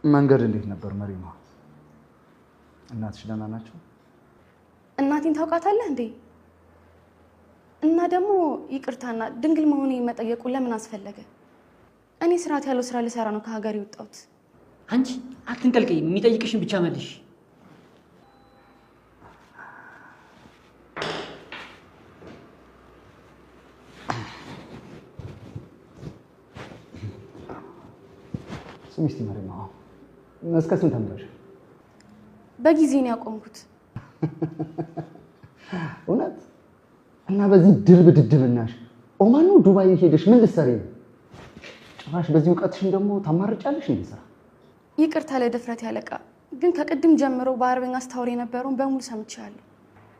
መንገድ እንዴት ነበር መሪማ? እናትሽ ደህና ናቸው? እናቴን ታውቃታለህ እንዴ? እና ደግሞ ይቅርታና ድንግል መሆኔ መጠየቁ ለምን አስፈለገ? እኔ ስርዓት ያለው ስራ ልሰራ ነው ከሀገር የወጣሁት። አንቺ አትንቀልቀይ፣ የሚጠይቅሽን ብቻ መልሽ። ስሚ እስቲ መሪማ፣ እስከ ስንት ተምረሻል? በጊዜ ነው ያቆምኩት። እውነት? እና በዚህ ድርብ ድድብናሽ ኦማን ነው ዱባይ ሄደሽ ምን ልትሰሪ ነው? ጭራሽ በዚህ እውቀትሽም ደግሞ ታማርጫለሽ እንዴ ስራ? ይቅርታ ለድፍረት ያለቃ፣ ግን ከቅድም ጀምሮ በአረበኛ ስታወሪ የነበረውን በሙሉ ሰምቻለሁ።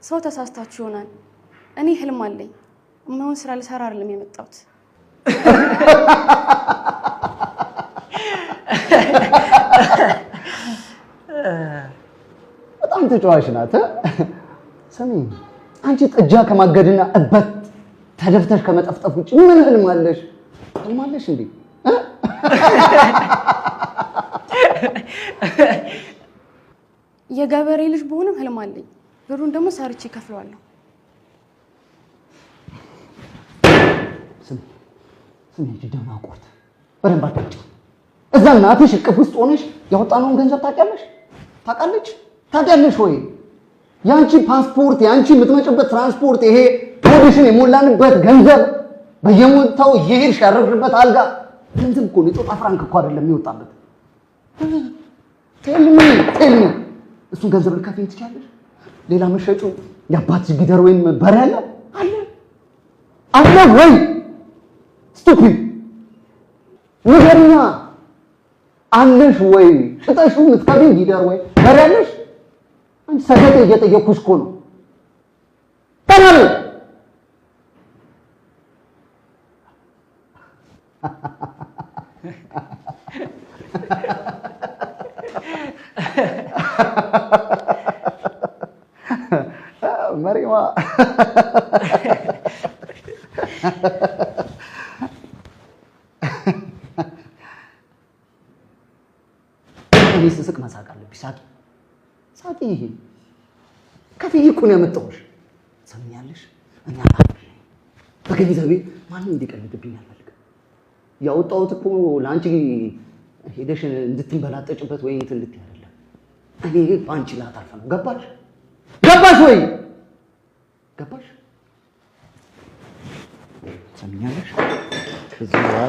ሰው ተሳስታችሁ ይሆናል። እኔ ህልም አለኝ። የማይሆን ስራ ልሰራ አይደለም የመጣሁት። በጣም ተጫዋች ናት። ስሚ አንቺ ጥጃ ከማገድና እበት ተደፍተሽ ከመጠፍጠፍ ውጭ ምን ህልም አለሽ? ህልም አለሽ እንዴ? የገበሬ ልጅ ብሆንም ህልም አለኝ። ብሩን ደግሞ ሰርቼ እከፍለዋለሁ። ስሚ ስሚ፣ አንቺ ደናቁርት በደንብ አዳምጪ። እዛ እናትሽ እቅፍ ውስጥ ሆነሽ ያወጣነውን ገንዘብ ታውቂያለሽ? ታውቃለች? ታውቂያለሽ ወይ? የአንቺ ፓስፖርት፣ የአንቺ የምትመጭበት ትራንስፖርት፣ ይሄ ሆድሽን የሞላንበት ገንዘብ፣ በየቦታው እየሄድሽ ያረፍሽበት አልጋ ገንዘብ እኮ ነው። የጦጣ ፍራንክ እኮ አይደለም የሚወጣበት። Tell me, tell me፣ እሱን ገንዘብ ልትከፍይኝ ትችያለሽ? ሌላ መሸጩ የአባትሽ ጊደር ወይም በሬ አለ አለ አለ ወይ? Stupid፣ ንገሪኛ፣ አለሽ ወይ? ሽጠሽው የምትከፍይኝ ጊደር ወይ በሬ አለሽ? አንቺ ሰገጤ፣ እየጠየኩሽ እኮ ነው። ተናገሪ። መሪማ፣ እኔ ስስቅ መሳቅ አለብሽ። ሳቂ ሳቂ። ይሄ ከፍዬ እኮ ነው ያመጣሁሽ። ሰምኛለሽ? እኔ በገንዘቤ ማንም እንዲቀልድብኝ አልፈልግም። ያወጣሁት እኮ ለአንቺ ሄደሽ እንድትንበላጠጭበት ወይ እንትን እንድትይ አይደለም። እኔ በአንቺ ላተርፍ ነው። ገባሽ? ገባሽ ወይ? ገባሽ? ሰምኛለሽ? ከዚህ በኋላ